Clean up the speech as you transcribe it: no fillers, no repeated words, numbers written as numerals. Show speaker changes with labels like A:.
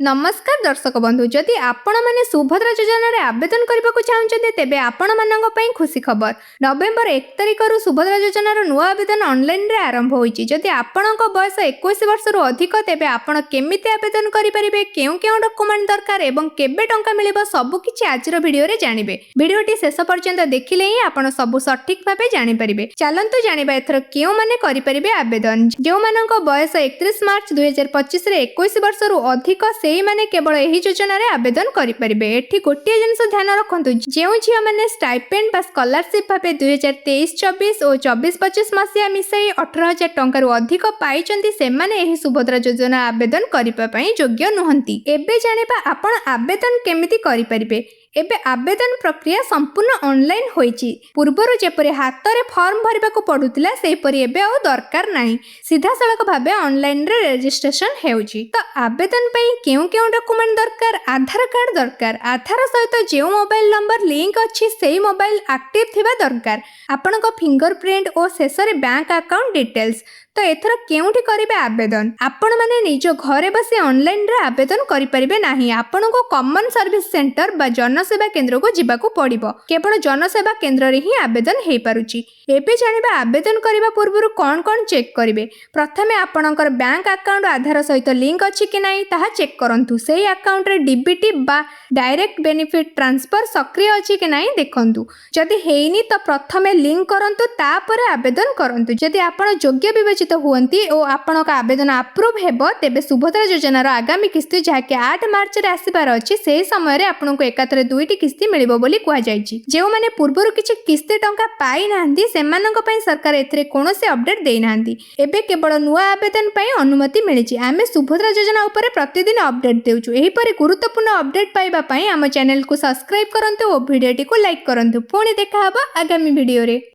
A: ନମସ୍କାର ଦର୍ଶକ ବନ୍ଧୁ, ଯଦି ଆପଣମାନେ ସୁଭଦ୍ରା ଯୋଜନାରେ ଆବେଦନ କରିବାକୁ ଚାହୁଁଛନ୍ତି, ତେବେ ଆପଣମାନଙ୍କ ପାଇଁ ଖୁସି ଖବର। ନଭେମ୍ବର 1 ତାରିଖରୁ ସୁଭଦ୍ରା ଯୋଜନାର ନୂଆ ଆବେଦନ ଅନଲାଇନରେ ଆରମ୍ଭ ହୋଇଛି। ଯଦି ଆପଣଙ୍କ ବୟସ 21 ବର୍ଷରୁ ଅଧିକ, ତେବେ ଆପଣ କେମିତି ଆବେଦନ କରିପାରିବେ, କେଉଁ କେଉଁ ଡକୁମେଣ୍ଟ ଦରକାର ଏବଂ କେବେ ଟଙ୍କା ମିଳିବ, ସବୁକିଛି ଆଜିର ଭିଡ଼ିଓରେ ଜାଣିବେ। ଭିଡ଼ିଓଟି ଶେଷ ପର୍ଯ୍ୟନ୍ତ ଦେଖିଲେ ହିଁ ଆପଣ ସବୁ ସଠିକ ଭାବେ ଜାଣିପାରିବେ। ଚାଲନ୍ତୁ ଜାଣିବା ଏଥର କେଉଁମାନେ କରିପାରିବେ ଆବେଦନ। ଯେଉଁମାନଙ୍କ ବୟସ 31 ମାର୍ଚ୍ଚ 2025ରେ 21 ବର୍ଷରୁ ଅଧିକ, ସେଇମାନେ କେବଳ ଏହି ଯୋଜନାରେ ଆବେଦନ କରିପାରିବେ। ଏଠି ଗୋଟିଏ ଜିନିଷ ଧ୍ୟାନ ରଖନ୍ତୁ, ଯେଉଁ ଝିଅମାନେ ଷ୍ଟାଇପେଣ୍ଡ ବା ସ୍କଲାରସିପ୍ ଭାବେ 2023-24 ଓ 24-25 ମସିହା ମିଶାଇ 18,000 ଟଙ୍କାରୁ ଅଧିକ ପାଇଛନ୍ତି, ସେମାନେ ଏହି ସୁଭଦ୍ରା ଯୋଜନା ଆବେଦନ କରିବା ପାଇଁ ଯୋଗ୍ୟ ନୁହନ୍ତି। ଏବେ ଜାଣିବା ଆପଣ ଆବେଦନ କେମିତି କରିପାରିବେ। ଏବେ ଆବେଦନ ପ୍ରକ୍ରିୟା ସମ୍ପୂର୍ଣ୍ଣ ଅନଲାଇନ୍ ହୋଇଛି। ପୂର୍ବରୁ ଯେପରି ହାତରେ ଫର୍ମ ଭରିବାକୁ ପଡୁଥିଲା, ସେହିପରି ଏବେ ଆଉ ଦରକାର ନାହିଁ। ସିଧାସଳଖ ଭାବେ ଅନଲାଇନରେ ରେଜିଷ୍ଟ୍ରେସନ ହେଉଛି। ତ ଆବେଦନ ପାଇଁ କେଉଁ କେଉଁ ଡକୁମେଣ୍ଟ ଦରକାର? ଆଧାର କାର୍ଡ ଦରକାର। ଆଧାର ସହିତ ଯେଉଁ ମୋବାଇଲ ନମ୍ବର ଲିଙ୍କ ଅଛି, ସେଇ ମୋବାଇଲ ଆକ୍ଟିଭ ଥିବା ଦରକାର। ଆପଣଙ୍କ ଫିଙ୍ଗର ପ୍ରିଣ୍ଟ ଓ ଶେଷରେ ବ୍ୟାଙ୍କ ଆକାଉଣ୍ଟ ଡିଟେଲ୍ସ। ତ ଏଥର କେଉଁଠି କରିବେ ଆବେଦନ? ଆପଣମାନେ ନିଜ ଘରେ ବସି ଅନଲାଇନରେ ଆବେଦନ କରିପାରିବେ ନାହିଁ। ଆପଣଙ୍କୁ କମନ ସର୍ଭିସ ସେଣ୍ଟର ବା ଜନସେବା କେନ୍ଦ୍ରକୁ ଯିବାକୁ ପଡ଼ିବ। କେବଳ ଜନସେବା କେନ୍ଦ୍ରରେ ହିଁ ଆବେଦନ ହେଇପାରୁଛି। ଏବେ ଜାଣିବା ଆବେଦନ କରିବା ପୂର୍ବରୁ କ'ଣ କ'ଣ ଚେକ୍ କରିବେ। ପ୍ରଥମେ ଆପଣଙ୍କର ବ୍ୟାଙ୍କ ଆକାଉଣ୍ଟ ଆଧାର ସହିତ ଲିଙ୍କ ଅଛି କି ନାହିଁ, ତାହା ଚେକ୍ କରନ୍ତୁ। ସେହି ଆକାଉଣ୍ଟରେ ଡିବିଟି ବା ଡାଇରେକ୍ଟ ବେନିଫିଟ୍ ଟ୍ରାନ୍ସଫର ସକ୍ରିୟ ଅଛି କି ନାହିଁ ଦେଖନ୍ତୁ। ଯଦି ହେଇନି, ତ ପ୍ରଥମେ ଲିଙ୍କ କରନ୍ତୁ, ତାପରେ ଆବେଦନ କରନ୍ତୁ। ଯଦି ଆପଣ ଯୋଗ୍ୟ ବିବେଚିତ ହୁଅନ୍ତି ଓ ଆପଣଙ୍କ ଆବେଦନ ଆପ୍ରୁଭ୍ ହେବ, ତେବେ ସୁଭଦ୍ରା ଯୋଜନାର ଆଗାମୀ କିସ୍ତି, ଯାହାକି 8 ମାର୍ଚ୍ଚରେ ଆସିବାର ଅଛି, ସେହି ସମୟରେ ଆପଣଙ୍କୁ ଏକାଥରେ ଦୁଇଟି କିସ୍ତି ମିଳିବ ବୋଲି କୁହାଯାଇଛି। ଯେଉଁମାନେ ପୂର୍ବରୁ କିଛି କିସ୍ତି ଟଙ୍କା ପାଇନାହାନ୍ତି, ସେମାନଙ୍କ ପାଇଁ ସରକାର ଏଥିରେ କୌଣସି ଅପଡେଟ୍ ଦେଇନାହାନ୍ତି। ଏବେ କେବଳ ନୂଆ ଆବେଦନ ପାଇଁ ଅନୁମତି ମିଳିଛି। ଆମେ ସୁଭଦ୍ରା ଯୋଜନା ଉପରେ ପ୍ରତିଦିନ ଅପଡେଟ୍ ଦେଉଛୁ। ଏହିପରି ଗୁରୁତ୍ୱପୂର୍ଣ୍ଣ ଅପଡେଟ୍ ପାଇବା ପାଇଁ ଆମ ଚ୍ୟାନେଲକୁ ସବସ୍କ୍ରାଇବ୍ କରନ୍ତୁ ଓ ଭିଡ଼ିଓଟିକୁ ଲାଇକ୍ କରନ୍ତୁ। ପୁଣି ଦେଖା ହେବ ଆଗାମୀ ଭିଡ଼ିଓରେ।